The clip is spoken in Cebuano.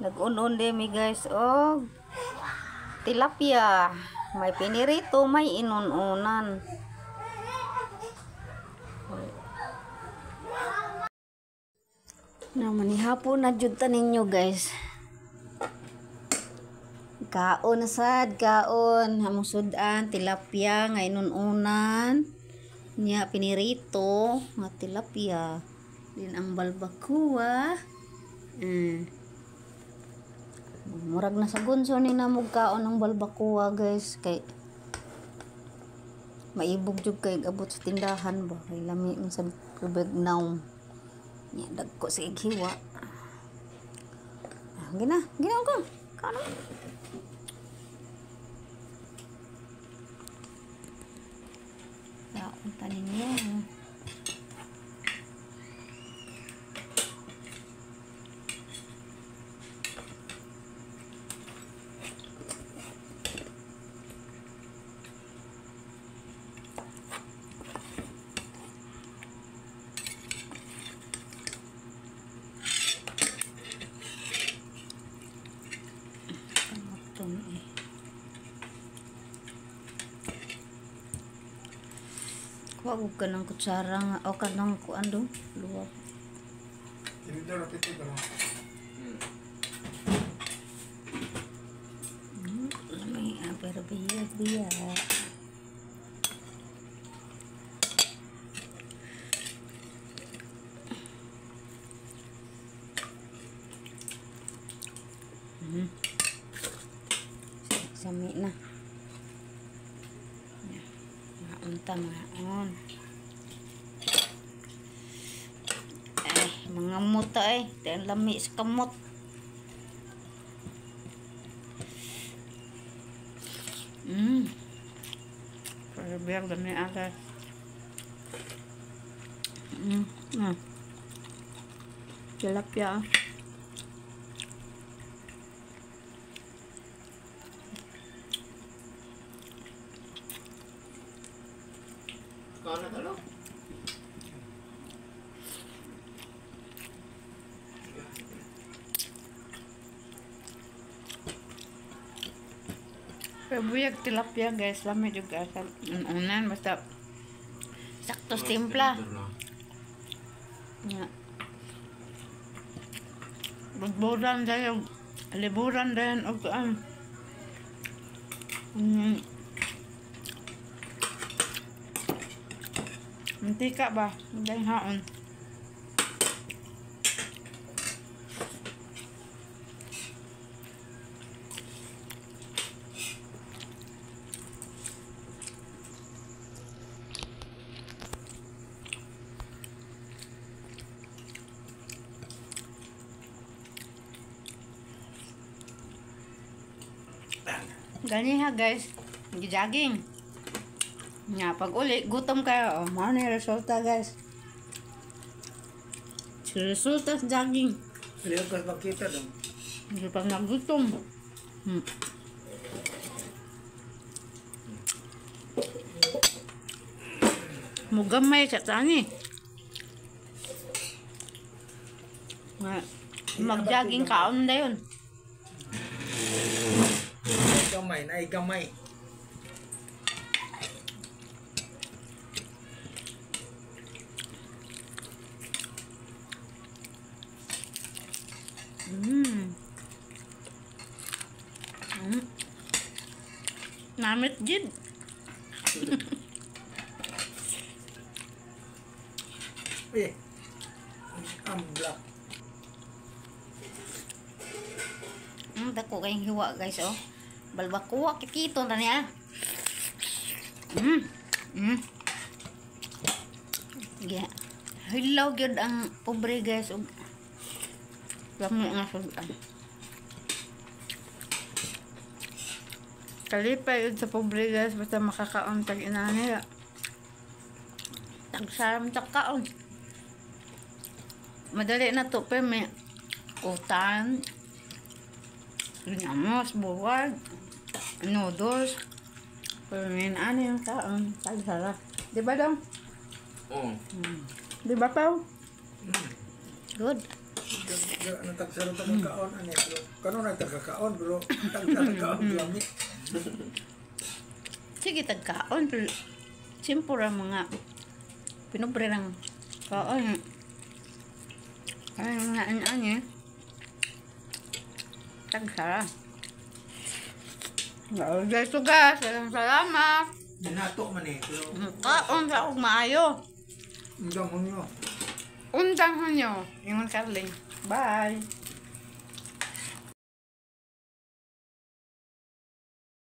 Nag-unon din mi guys og tilapia. May pinirito, may inununan. Na manihapon na jud ta ninyo guys. Kaon na sad, kaon among sudan tilapia nga inununan. Nya pinirito nga tilapia. Din ang balbacoa. Murag na sa gunso ni na kaon ang balbacoa guys kay maibog jud kay abot sa tindahan ba kay lami man sa tubig naom. Nya dagko sa ighiwa. Ah, gina, gina ko. Kaon. Kaon ta ninyo. Kuha ka ng kutsara nga o ka ng kuan do luwak. Lami pero biyak biyak. Sami na. Maunta maon. Ay, mga muta ay, eh. Lami sa kamot. Pero biyag lami agad. Tilapia. Pero buyag tilapia guys, lami juga sa unan basta sakto timpla. Ya. Budburan dayon, liburan dayon og kuan. Mantika ba? Dayon haon. Gani ha guys, jogging. Nga pag uli gutom kayo, oh, mao na resulta guys. Resulta sa jogging. Ayaw ka makita dong. Hindi pa nagutom. Mugamay sa tani. Nga mag-jogging kaon na yun. Gamay, na gamay. Namit jid. Eh, ang black. Dako kayong hiwa guys oh. Balbacoa kikito na niya. Yeah. Hilaw gyud ang pobre guys og lami nga sudan. Kalipay yun sa pobre guys basta makakaon tag ina nila. Tagsaram tag kaon. Madali na to pe may utan, ginamos, buwag, noodles. Pero may ano yung kaon, tagsara. Di ba dong? Oo. Di ba Pao? Good. Natagsaro ta ng kaon ani, pero kano na tagakaon, pero tagkaon lami. Sige, tagkaon. Pero simple ra mga pinubre ng kaon. Ay, mga an-an eh. Tagsara. Guys, so guys, salamat. Dinato man eh, pero Kaon sa og maayo. Undang Hunyo. Undang Hunyo. Ingon Carling. Bye.